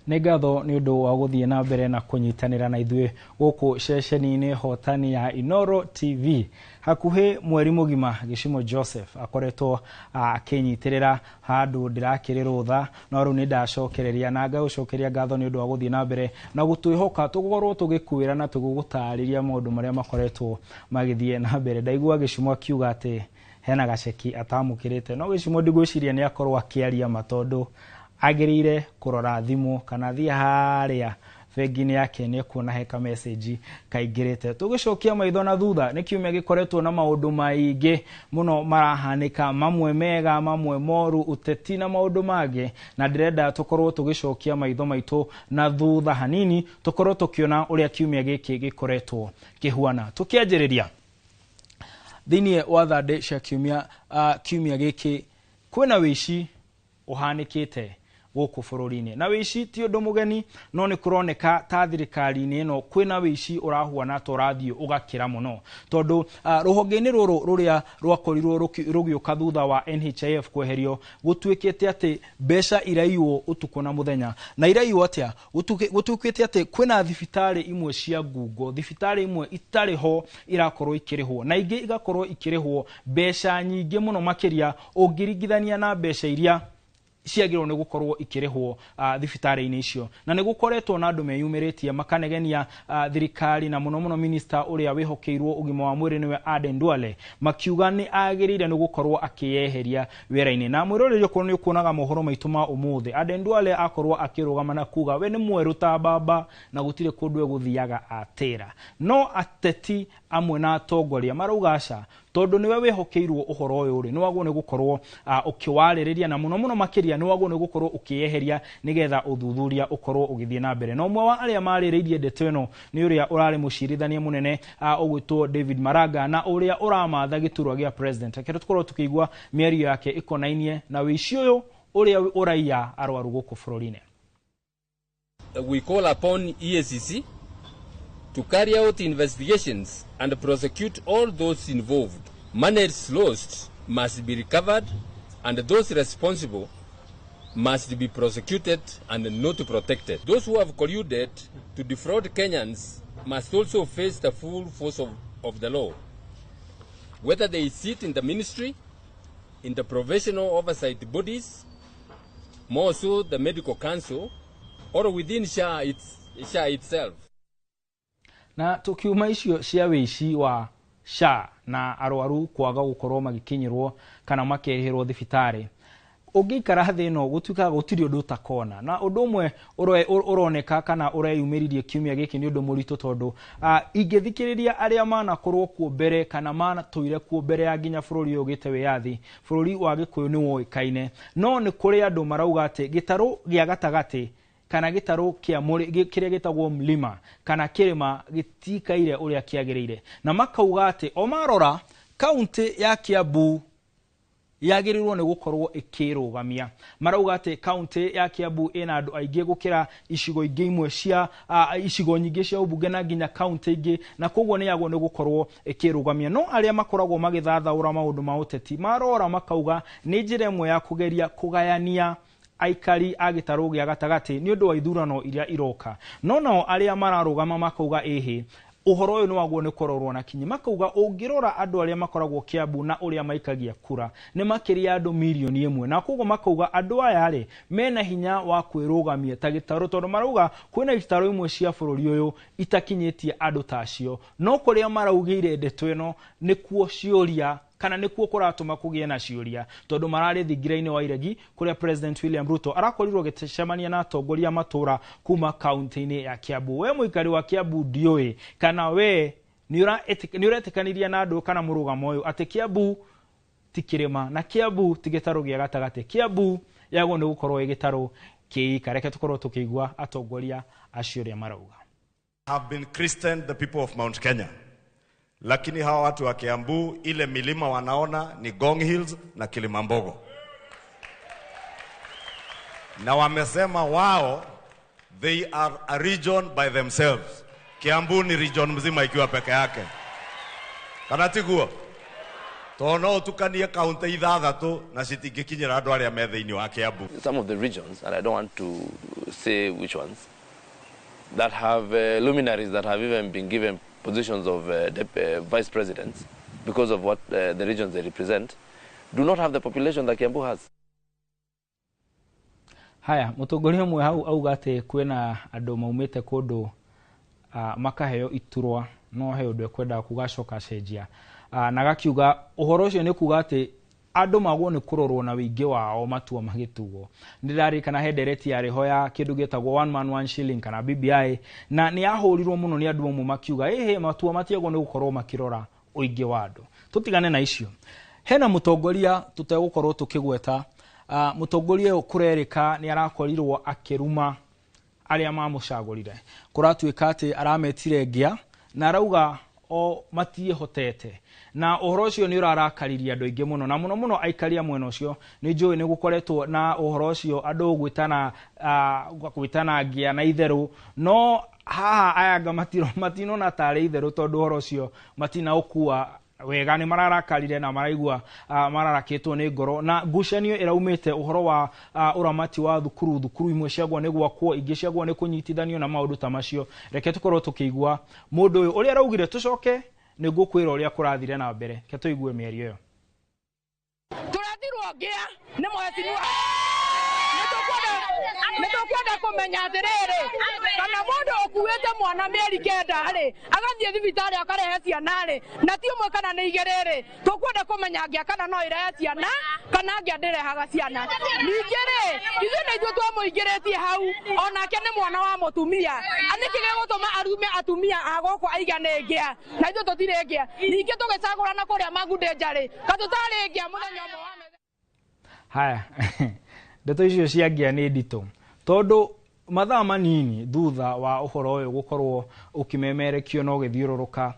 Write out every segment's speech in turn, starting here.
Nĩ ngatho nĩ ũndũ wa gũthiĩ na mbere na kũnyitanĩra na ithuĩ gũkũ ceceni-inĩ hotani ya Inooro TV. Hakuhĩ mweri mũgima Gĩcumo Joseph akoretwo akĩnyitĩrĩra handũ ndĩrakĩrĩ rũtha, no rĩu nĩ ndacokereria na ngagũcokeria ngatho nĩ ũndũ wa gũthiĩ na mbere na gũtwĩhoka tũgũkorwo tũgĩkwĩra na tũgũgũtarĩria maũndũ marĩa makoretwo magĩthiĩ na mbere. Ndaigua Gĩcumo akiuga atĩ hena gaceki atamũkĩrĩte, no Gĩcumo ndigwĩciria nĩ akorwo akĩaria ma tondũ agĩrĩire kũrora thimũ kana athiĩ harĩa bengi-inĩ yake nĩ ekuona he ka message kaingĩrĩte. Tũgĩcokia maitho na thutha, nĩ kiumia gĩkoretwo na maũndũ maingĩ mũno marahanĩka, mamwe mega, mamwe moru, ũteti na maũndũ mangĩ, na ndĩrenda tũkorwo tũgĩcokia maitho maitũ na thutha hanini, tũkorwo tũkĩona ũrĩa kiumia gĩkĩ gĩkoretwo kĩhuana. Tũkĩanjĩrĩria thĩinĩ wa thandĩ cia kiumia, kiumia gĩkĩ kwĩna wĩici ũhanĩkĩte gũkũ bũrũri-inĩ, na wĩici ti ũndũ mũgeni, no nĩ kũroneka ta thirikari-inĩ ĩno kwĩna wĩici ũrahuana ta ũrathiĩ ũgakĩra mũno, tondũ rũhonge-inĩ rũrũ rũrĩa rwakorirwo rũgĩũka thutha wa NHIF kweherio, gũtuĩkĩte atĩ mbeca iraiywo ũtukũ na mũthenya. Na iraiywo atĩa? Gũtuĩkĩte atĩ kwĩna thibitarĩ imwe cia ngungo, thibitarĩ imwe itarĩ ho irakorwo ikĩrĩhwo, na ingĩ igakorwo ikĩrĩhwo mbeca nyingĩ mũno makĩria ũngĩringithania na mbeca iria ciagĩrĩirwo nĩ gũkorwo ikĩrĩhwo thibitarĩ-inĩ icio. Na nĩ gũkoretwo na andũ meyumĩrĩtie makanegenia thirikari na mũno mũno minister ũrĩa wĩhokeirwo ũgima wa mwĩrĩ nĩwe Aden Duale, makiuga nĩ agĩrĩire nĩ gũkorwo akĩyeheria wĩra-inĩ. Na mwĩroreri okorwo nĩ ũkuonaga mohoro maitũ ma ũmũthĩ, Aden Duale akorwo akĩrũgama na kuga we nĩ mwerũ ta mbamba na gũtirĩ kũndũ egũthiaga atĩra. No ateti amwe na atongoria marauga aca, tondũ nĩwe wĩhokeirwo ũhoro ũyũ rĩ, nĩ wagwo nĩ gũkorwo ũkĩwarĩrĩria, na mũno mũno makĩria nĩ wagwo nĩ gũkorwo ũkĩyeheria nĩgetha ũthuthuria ũkorwo ũgĩthiĩ na mbere. Na ũmwe wa arĩa marĩrĩirie ndeto ĩno nĩ ũrĩa ũrarĩ mũcirithania mũnene ũgwĩtwo David Maraga, na ũrĩa ũramatha gĩturwa gĩa president. Reke tũkorwo tũkĩigua mĩario yake ĩkonainie na wĩici ũyũ ũrĩa ũraiya arwaru gũkũ bũrũri-inĩ. We call upon EACC to carry out investigations and prosecute all those involved. Monies lost must be recovered and those responsible must be prosecuted and not protected. Those who have colluded to defraud Kenyans must also face the full force of the law, whether they sit in the ministry, in the professional oversight bodies, more so the medical council, or within SHA, SHA itself. Na tukiuma icio cia wĩici wa SHA na arwaru kwaga gũkorwo magĩkinyĩrwo kana makĩrĩhĩrwo thibitarĩ, ũngĩikara thĩ ĩno gũtuĩkaga gũtirĩ ũndũ ũtakona. Na ũndũ ũmwe ũroneka kana ũreyumĩririe kiumia gĩkĩ nĩ ũndũ mũritũ, tondũ ingĩthikĩrĩria arĩa manakorwo kuo mbere kana manatũire kuo mbere ya nginya bũrũri ũyũ ũgĩte wĩyathi, bũrũri wa Gĩkũyũ nĩ woĩkaine, no nĩ kũrĩ andũ marauga atĩ gĩtarũ gĩa gatagatĩ kana gĩtarũ kĩa kĩrĩa gĩtagwo mlima kana kĩrĩma gĩtikaire ũrĩa kĩagĩrĩire, na makauga atĩ o marora kaunti ya Kiambu yagĩrĩirwo nĩ gũkorwo ĩkĩrũgamia. Marauga atĩ kaunti ya Kiambu ĩna andũ aingĩ gũkĩra icigo ingĩ imwe cia icigo nyingĩ cia ũmbunge na nginya kaunti ingĩ, na koguo nĩ yagwo nĩ gũkorwo ĩkĩrũgamia. No arĩa makoragwo magĩthathaũra maũndũ ma ũteti marora makauga nĩ njĩra ĩmwe ya kũgeria kũgayania aikari a gĩtarũ gĩa gatagatĩ nĩ ũndũ wa ithurano iria iroka. No nao arĩa mararũgama makauga ĩhĩ, ũhoro ũyũ nĩ wagwo nĩ kũrorwo na kinyi. Makauga ũngĩrora andũ arĩa makoragwo Kiambu na ũrĩa maikagia kura nĩ makĩria andũ mirioni ĩmwe, na koguo makauga andũ aya rĩ mena hinya wa kwĩrũgamia ta gĩtarũ, tondũ marauga kwĩna itarũ imwe cia bũrũri ũyũ itakinyĩtie andũ ta acio. No kũrĩa maraugĩire ndeto ĩno nĩkuo ciũria kana nĩkuo kũratũma kũgĩe na ciũria, tondũ mararĩ thingira-inĩ wa Iregi kũrĩa President William Ruto arakorirwo agĩcemania na atongoria matũra kuma kaunti-inĩ ya Kiambu. We mũikari wa Kiambu ndiũĩ kana we nĩ ũretĩkanĩria na andũ kana mũrũgamo ũyũ atĩ Kiambu ti kĩrĩma na Kiambu ti gĩtarũ gĩa gatagatĩ, Kiambu yagwo nĩ gũkorwo ĩ gĩtarũ kĩika. Reke tũkorwo tũkĩigua atongoria acio ũrĩa marauga. Have been christened the people of Mount Kenya, lakini hawa watu wa Kiambu ile milima wanaona ni Ngong Hills na Kilimambogo. Na wamesema wao they are a region by themselves. Kiambu ni region mzima ikiwa peke yake. Kana tiguo? Tondũ no ũtukanie kaunti ithathatũ na citingĩkinyĩra andũ arĩa me thĩinĩ wa Kiambu. Some of the regions, and I don't want to say which ones, that have luminaries that have even been given positions of vice presidents because of what the regions they represent, do not have the population that Kiambu has. Haya, mũtongoria ũmwe hau auga atĩ kwĩna andũ maumĩte kũndũ makaheo iturwa no he ũndũ ekwendaga kuga acoka acenjia, na agakiuga ũhoro ũcio nĩ kuga atĩ andũ magwo nĩ kũrorwo na wĩingĩ wao matua magĩtuo. Nĩndarĩkana he ndereti yarĩ ho ya kĩndũ gĩtagwo one man one shilling kana BBI, na nĩ yahũrirwo mũno nĩ andũ amwe makiuga ĩhĩ matua matiagwo nĩ gũkorwo makĩrora ũingĩ wa andũ. Tũtigane na icio. Hena mũtongoria tũtegũkorwo tũkĩgweta, mũtongoria ũyũ kũrerĩka nĩ arakorirwo akĩruma arĩa mamũcagũrire. Kũratuĩka atĩ arametire ngĩa na arauga o matiĩhotete, na ũhoro ũcio nĩ ũrarakaririe andũ aingĩ mũno, na mũno mũno aikaria mwena ũcio. Nĩ njũĩ nĩ gũkoretwo na ũhoro ũcio andũ gwĩtana ngĩa na itherũ, no haha aya anga matinona tarĩ itherũ tondũ ũhoro ũcio matinaũkua wega, nĩ mararakarire na maraigua mararakĩtwo nĩ ngoro, na ngucanio ĩraumĩte ũhoro wa ũramati wa thukuru. Thukuru imwe ciagwo nĩ gwakwo, ingĩ ciagwo nĩ kũnyitithanio na maũndũ ta macio. Reke tũkorwo tũkĩigua mũndũ ũyũ ũrĩa araugire, tũcoke nĩ ngũkwĩra ũrĩa kũrathire na mbere. Reke tũigue mĩario ĩyo. Tũrathirwo ngĩa nĩ mheshimiwa. Nĩ tũkwenda kũmenya atĩrĩrĩ, kana mũndũ ũkuĩte mwana mĩeri 9 rĩ, agathiĩ thibitarĩ akarehe ciana rĩ, na ti ũmwe kana nĩ igĩrĩ rĩ, tũkwenda kũmenya ngĩa kana no ĩrehe ciana kana ngĩa ndĩrehaga ciana. Ningĩ rĩ, ithuĩ nĩ ithuĩ twamũingĩrĩtie hau, onake nĩ mwana wa mũtumia. Nĩkĩ gĩgũtũma arume atumia a gũkũ aiga nĩ ngĩa na ithuĩ tũtirĩ ngĩa? Ningĩ tũgĩcagũrana kũrĩa Magundĩnja rĩ, katũtarĩ ngĩa mũthenya ũmwe wa mĩthenya. Haya, ndeto icio cia ngĩa nĩ nditũ tondũ mathaa manini thutha wa ũhoro ũyũ gũkorwo ũkĩmemerekio na ũgĩthiũrũrũka,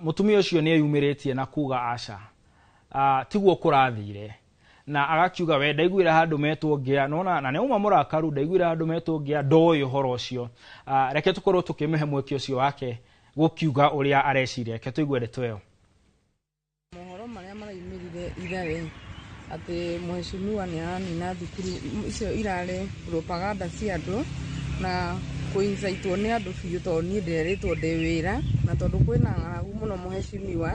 mũtumia ũcio nĩ eyumĩrĩtie na kuga aca, tiguo kũrathire, na agakiuga we ndaiguire handũ metwo ngĩa, nona na nĩ auma mũrakaru, ndaiguire handũ metwo ngĩa, ndoĩ ũhoro ũcio. Reke tũkorwo tũkĩmũhe mweke ũcio wake gũkiuga ũrĩa areciria. Reke tũigue ndeto ĩyo. Mohoro marĩa maraumĩrire ira rĩ, atĩ mheshimiwa nĩ aranina thukuru icio irarĩ propaganda cia andũ na kũincaitwo nĩ andũ biũ, tondũ niĩ ndĩrerĩtwo ndĩ wĩra, na tondũ kwĩna ng'aragu mũno mheshimiwa,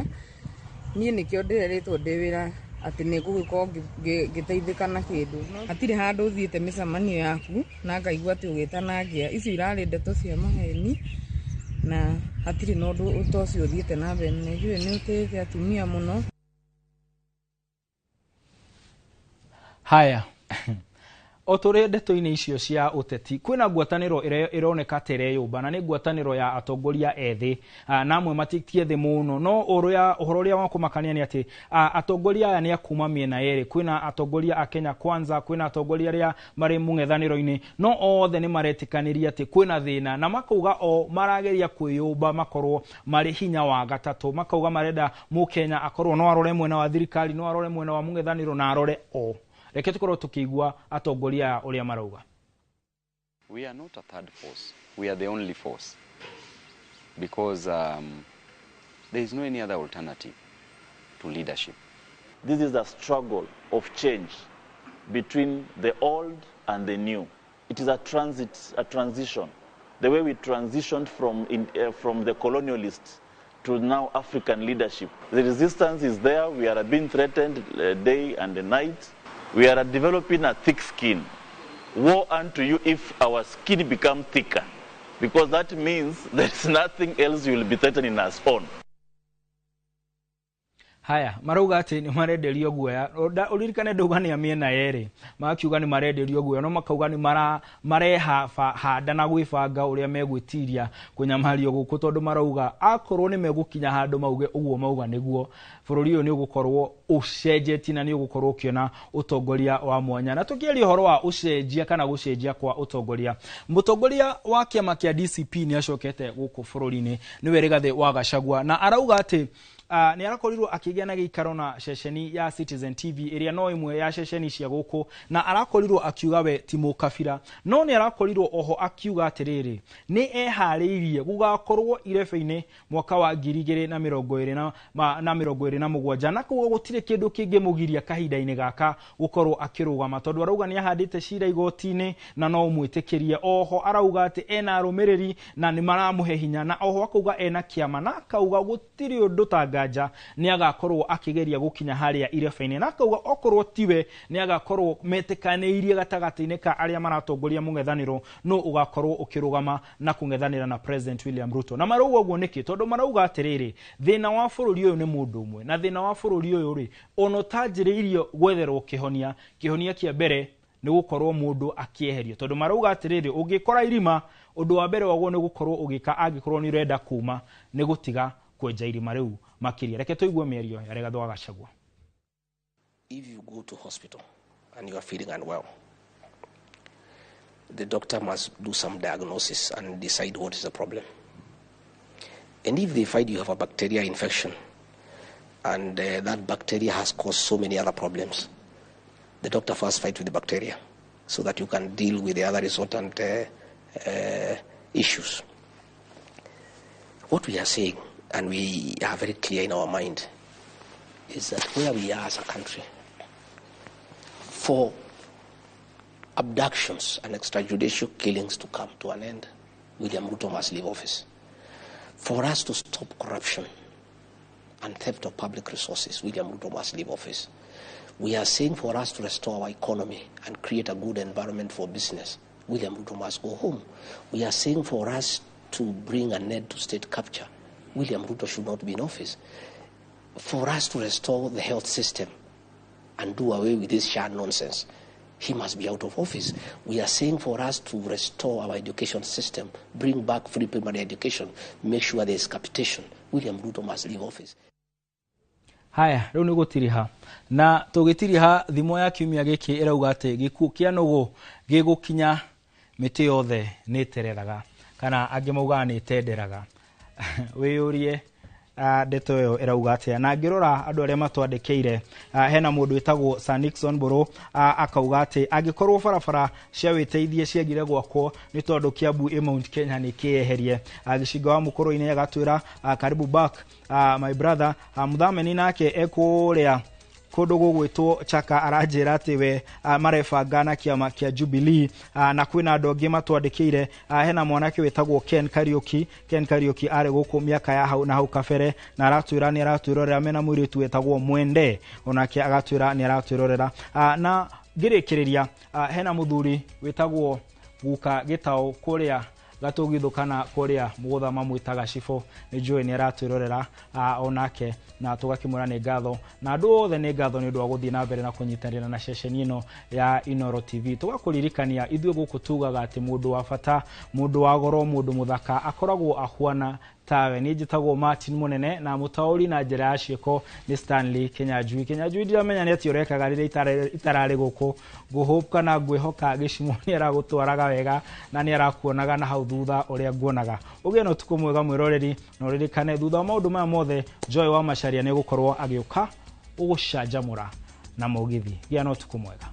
niĩ nĩkĩo ndĩrerĩtwo ndĩ wĩra atĩ nĩ ngũgĩkorwo ngĩteithĩka na kĩndũ. Hatirĩ handũ ũthiĩte mĩcemanio yaku na ngaigua atĩ ũgĩtana ngĩa. Icio irarĩ ndeto cia maheni na hatirĩ na ũndũ ta ũcio ũthiĩte na mbere. Nĩ njũĩ nĩ ũtĩĩte atumia mũno. Haya, o tũrĩ ndeto-inĩ icio cia ũteti, kwĩna ngwatanĩro ĩroneka ta ĩreyũmba, na nĩ ngwatanĩro ya atongoria ethĩ, na amwe ti ethĩ mũno, no ũhoro ũrĩa wa kũmakania nĩ atĩ atongoria aya nĩ a kuma mĩena yerĩ. Kwĩna atongoria a Kenya Kwanza, kwĩna atongoria arĩa marĩ mũng'ethanĩro-inĩ, no othe nĩ maretĩkanĩria atĩ kwĩna thĩna, na makauga o marageria kwĩyũmba makorwo marĩ hinya wa gatatũ. Makauga marenda mũkenya akorwo no arore mwena wa thirikari, no arore mwena wa mũng'ethanĩro, na arore o. Reke tũkorwo tũkĩigua atongoria aya ũrĩa marauga. We are not a third force. We are the only force, because there is no any other alternative to leadership. This is a struggle of change between the old and the new. It is a transition. The way we transitioned from the colonialists to now African leadership. The resistance is there. We are being threatened day and night. We are developing a thick skin. Woe unto you if our skin becomes thicker, because that means there's nothing else you will be threatening us on. Haya, marauga atĩ nĩ marenderio guoya. Ũririkane ndauga nĩ a mĩena yerĩ, magakiuga nĩ marenderio guoya, no makauga nĩ marehanda na gwĩbanga ũrĩa megwĩtiria kũnyamario gũkũ, tondũ marauga akorwo nĩ megũkinya handũ mauge ũguo mauga nĩguo, bũrũri ũyũ nĩ ũgũkorwo ũcenjetie na nĩ ũgũkorwo ũkĩona ũtongoria wa mwanya. Na tũkĩaria ũhoro wa ũcenjia kana gũcenjia kwa ũtongoria, mũtongoria wa kĩama kĩa DCP nĩ acokete gũkũ bũrũri-inĩ, nĩwe Rigathĩ wa Gachagua, na arauga atĩ Nĩ arakorirwo akĩgĩa na gĩikaro na ceceni ya Citizen TV ĩrĩa no ĩmwe ya ceceni cia gũkũ, na arakorirwo akiuga we ti mũkabira, no nĩ arakorirwo oho akiuga atĩrĩrĩ, nĩ eharĩirie gũgakorwo irebe-inĩ mwaka wa 2027, na koguo gũtirĩ kĩndũ kĩngĩmũgiria kahinda-inĩ gaka gũkorwo akĩrũgama, tondũ arauga nĩ ahandĩte cira igoti-inĩ na no ũmwĩtĩkĩrie. Oho arauga atĩ ena arũmĩrĩri na nĩ maramũhe hinya, na oho akauga ena kĩama, na akauga gũtirĩ ũndũ ta nganja nĩ agakorwo akĩgeria gũkinya harĩa irebe-inĩ, na akauga okorwo tiwe nĩ agakorwo metĩkanĩirie gatagatĩ-inĩ ka arĩa maratongoria mũng'ethanĩro no ũgakorwo ũkĩrũgama na kũng'ethanĩra na President William Ruto. Na marauga ũguo nĩkĩ? Tondũ marauga atĩrĩrĩ, thĩna wa bũrũri ũyũ nĩ mũndũ ũmwe, na thĩna wa bũrũri ũyũ rĩ, ona ũtanjĩrĩirio gwetherwo kĩhonia, kĩhonia kĩa mbere nĩ gũkorwo mũndũ akĩeherio, tondũ marauga atĩrĩrĩ, ũngĩkora irima, ũndũ wa mbere waguo nĩ gũkorwo ũgĩka angĩkorwo nĩ ũrenda kuma, nĩ gũtiga kwenja irima rĩu makĩria. Reke tũigue mĩario ya Rigathĩ wa Gachagua. If you go to hospital and you are feeling unwell, the doctor must do some diagnosis and decide what is the problem. And if they find you have a bacteria infection, and that bacteria has caused so many other problems, the doctor first fights with the bacteria so that you can deal with the other resultant issues. What we are saying, and we are very clear in our mind, is that where we are as a country, for abductions and extrajudicial killings to come to an end, William Ruto must leave office. For us to stop corruption and theft of public resources, William Ruto must leave office. We are saying for us to restore our economy and create a good environment for business, William Ruto must go home. We are saying for us to bring an end to state capture, William Ruto should not be in office. For us to restore the health system and do away with this SHA nonsense, he must be out of office. We are saying for us to restore our education system, bring back free primary education, make sure there is capitation, William Ruto must leave office. Haya, rĩu nĩ gũtiriha, na tũgĩtiriha thimo ya kiumia gĩkĩ ĩrauga atĩ gĩkuũ kĩa nũgũ gĩgũkinya mĩtĩ yothe nĩ ĩtereraga, kana angĩ maugaga nĩ ĩtenderaga. Wĩyũrie ndeto ĩyo ĩrauga atĩa. Na ngĩrora andũ arĩa matwandĩkĩire, hena mũndũ wĩtagwo Sir Nixon Mburu, akauga atĩ angĩkorwo barabara cia wĩteithie ciagire gwakwo nĩ tondũ Kiambu ĩ Mount Kenya nĩ kĩeherie. Gĩcinga wa Mũkũrũ-inĩ agatwĩra karibu back my brother. Mũthameni nake ekũrĩa kũndũ gũgwĩtwo Chaka aranjĩra atĩ we marebanga na kĩama kĩa Jubilee, na kwĩna andũ angĩ matwandĩkĩire. Hena mwanake wĩtagwo Ken Kariuki. Ken Kariuki arĩ gũkũ mĩaka ya hau na hau kabere, na aratwĩra nĩ aratwĩrorera mena mũirĩtu wĩtagwo Mwende, onake agatwĩra nĩ aratwĩrorera. Na ngĩrĩkĩrĩria, hena mũthuri wĩtagwo Guka Gĩtaũ kũrĩa Gatũgithũ kana kũrĩa Mũgũtha mamwĩtaga Cibũ, nĩ njũĩ nĩ aratwĩrorera onake, na tũgakĩmwĩra nĩ ngatho, na andũ othe nĩ ngatho nĩ ũndũ wa gũthiĩ na mbere na kũnyitanĩra na ceceni ĩno ya Inooro TV. Tũgakũririkania ithuĩ gũkũ tugaga atĩ mũndũ wa bata, mũndũ wa goro, mũndũ mũthaka akoragwo ahuana tawe. Niĩ njĩtagwo Martin Mũnene, na mũtaũri na njĩra ya ciĩko nĩ Stanley Kinyanjui. Kinyanjui ndiramenya nĩ atĩ ũrekaga rĩrĩa itararĩ gũkũ, ngũhope kana ngwĩhoka gĩcimo nĩ aragũtwaraga wega na nĩ arakuonaga na hau thutha ũrĩa nguonaga. Ũgĩe na ũtukũ mwega mwĩroreri, na ũririkane thutha wa maũndũ maya mothe Joy wa Macharia nĩ gũkorwo agĩũka ũgũcanjamũra na mũgithi. Gĩa na ũtukũ mwega.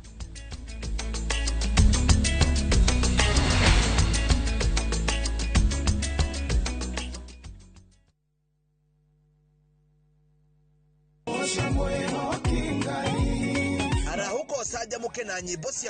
Arahũka ũcanjamũke na nyĩmbo cia